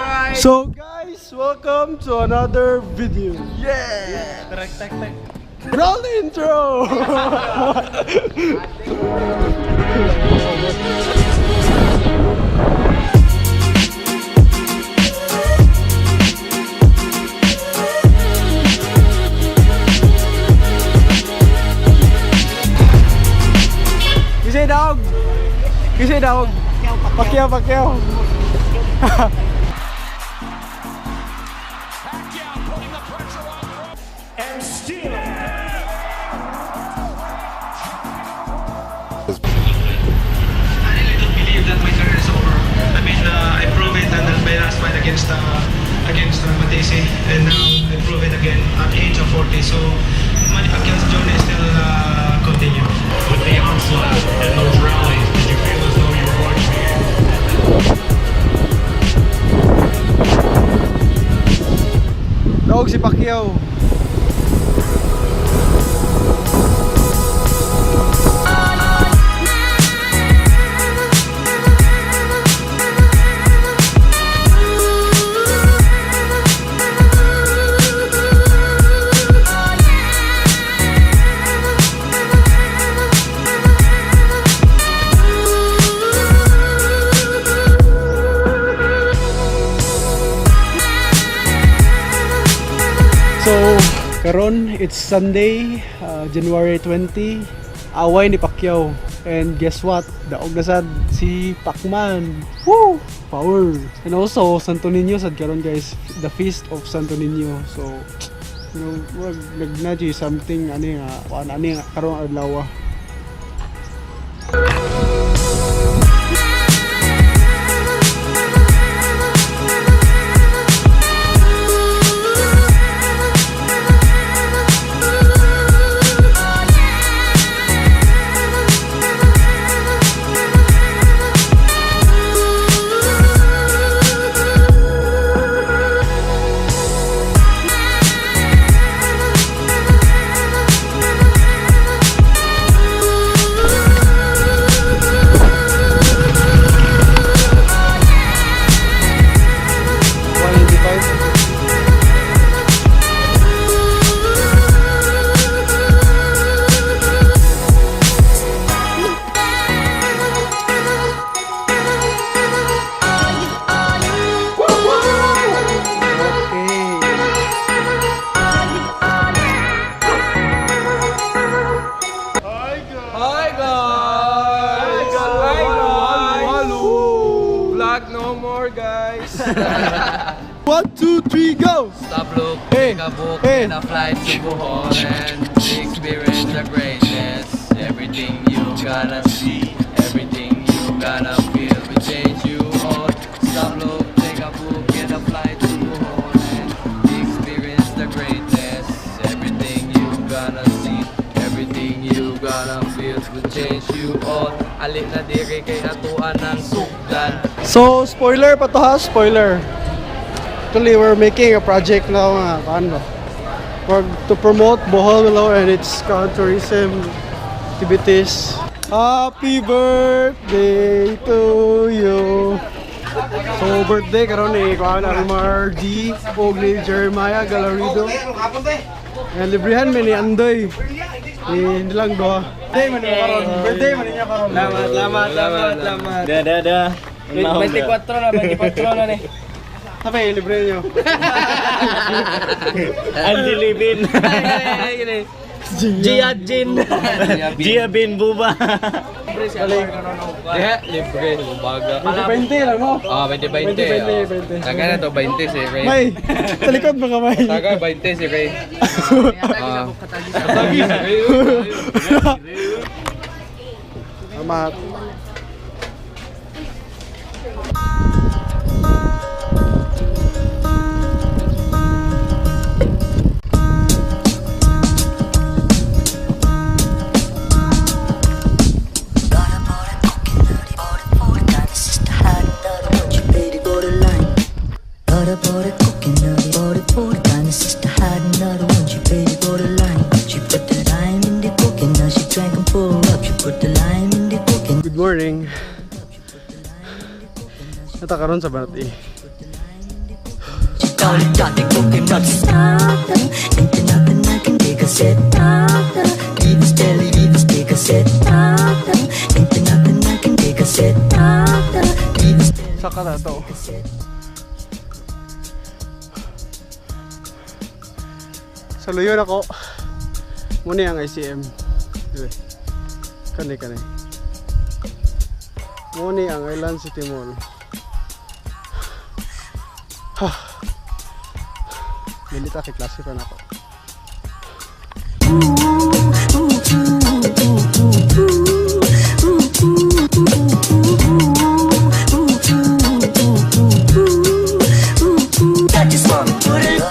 Alright. So guys, welcome to another video. Yeah. Tek tek tek. Roll the intro. Kasi dog. Kasi dog. Pacquiao, Pacquiao. And still. I really don't believe that my career is over. I mean, I proved it and my last fight against Matisse, and now I prove it again at age of 40. So Manny Pacquiao's journey is still continue. With the onslaught and those rallies, did you feel as though you were going to be able Dog si Pacquiao. So, karon it's Sunday, January 20. Away ni Pacquiao. And guess what? Daog na sad si Pacman. Woo! Power. And also, Santo Niño sad karon, guys, the feast of Santo Niño. So, wag nagna something ani nga kuan ani nga karong adlaw. Okay. Hi guys. Hi guys. Vlog no more, guys. One, two, three, go! Stop, look, Hey, take a book, hey. and a flight to Bohol and experience the greatness. Everything you gonna see, everything you gonna feel will change you all. Stop, look, take a book, and a flight to Bohol and experience the greatness. Everything you gonna see, everything you gonna feel will change you all. Ali na diri kay atuan ng sugdan. So, spoiler pa to ha, spoiler. Actually, we're making a project now nga, paano ba? For, to promote Bohol Willow and its tourism activities. Happy birthday to you. So, birthday karon ni Kuan Almar D ug ni Jeremiah Galarido. And librihan mi ni Andoy. Ni hindi lang doha. Birthday man niya karon. Birthday man niya karon. Salamat, salamat, salamat, salamat. Da da da. 24 na, 24 na ni. Sabi, libre niyo. Angelibin. Gia Jin. Gia Bin Buba. Yeah, libre, baga. 20 lang mo. Ah, 20 20. 20, 20. Taga na to 20 si Ray. May, sa likod mo kamay. Taga 20 si Ray. Ah. Tagi si Ray. Salamat. Good morning. Nata karon sa Banat eh. Got the coconuts. Ain't nothing I can take a set. Leave this take a set. Ain't nothing I can take a set. Leave this Saka na to. set. Sa luyon ako. Muna ang ICM. Dire. Kani kani. Muna ang Island City Mall. Ha. Milita kay klase pa na ako. I just wanna put it.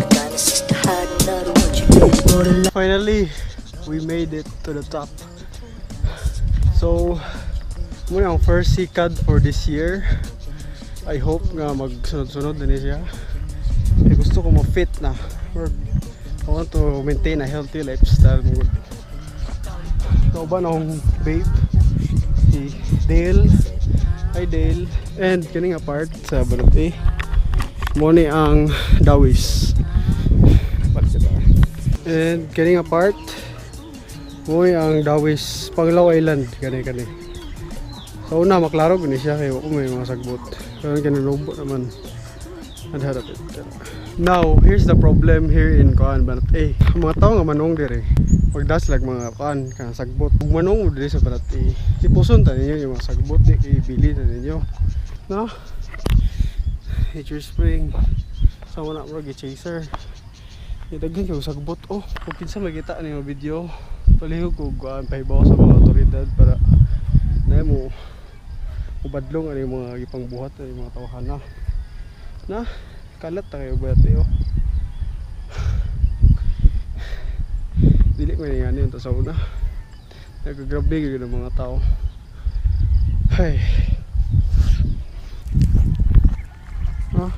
Got a sister hiding out of what you did for the Finally, we made it to the top. So, muna ang first sikad for this year. I hope nga magsunod-sunod din siya. Kaya gusto ko mo-fit na. Or, I want to maintain a healthy lifestyle. Mugod. Kauban akong babe, si Dale. Hi, Dale. And kini nga part sa Balot eh. Mo ni ang Dawis. Balik ba? And kani nga part mo ni ang Dawis Panglao Island kani kani. Sa una maklaro gani siya kay wa ko may mga sagbot. Pero kinanubo naman. Adharap it. Now, here's the problem here in kuan Banat A. Ang mga tao nga manong dire. Pagdas like mga kuan kanang sagbot. Ug manong mo dire sa Banat A. Ipuson ta ninyo yung mga sagbot di kay bili ta ninyo. No? Nature Spring. Sa wala mo chaser. Daghan kay sagbot oh. Kung kinsa makita ni nga video, palihog ko kuan pahibaw sa mga otoridad para na mo ubadlong ani yung mga gipangbuhat ani mga tawhana. Na kalat ta kayo ba oh. Dili man nga ni sa una. Nagagrabe gyud ang mga tao. Hay. Ah.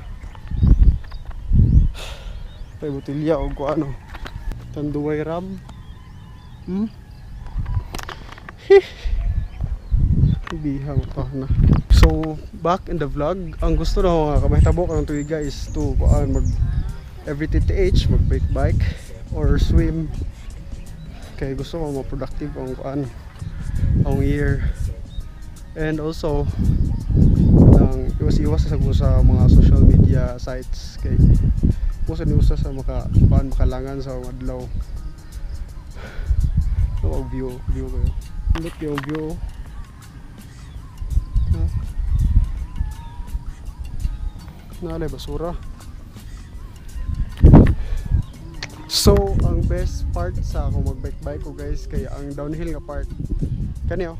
Pay botilya og kuan ano. Tanduay ram. Hih. Bihang to na. So, back in the vlog, ang gusto na ko nga kamahitabo karong tuiga is to kuan mag every TTH, mag bike bike or swim. Kay gusto ko ma-productive ang kuan ang year. And also nang iwas-iwas sa sa mga social media sites kay usa ni usa sa maka kuan makalangan sa adlaw. So, ang view, view kayo. Look yung view. Ha? Naalay basura. So, ang best part sa ako mag-bike-bike ko guys kay ang downhill nga part. Kani oh.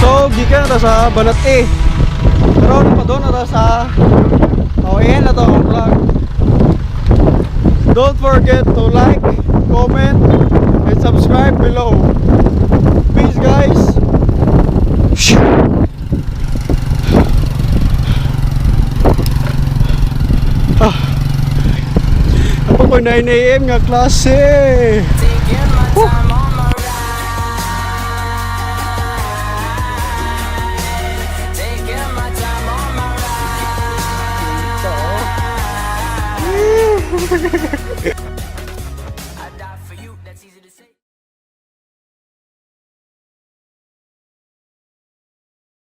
So, gikan na ta sa Banat-i. Pero pa na ta sa. Oh, ayan na to ang vlog. Don't forget to like, comment, and subscribe below. Peace, guys. Ah. Ako ko 9 a.m. nga klase. Taking my time on my ride. Taking my time on my ride.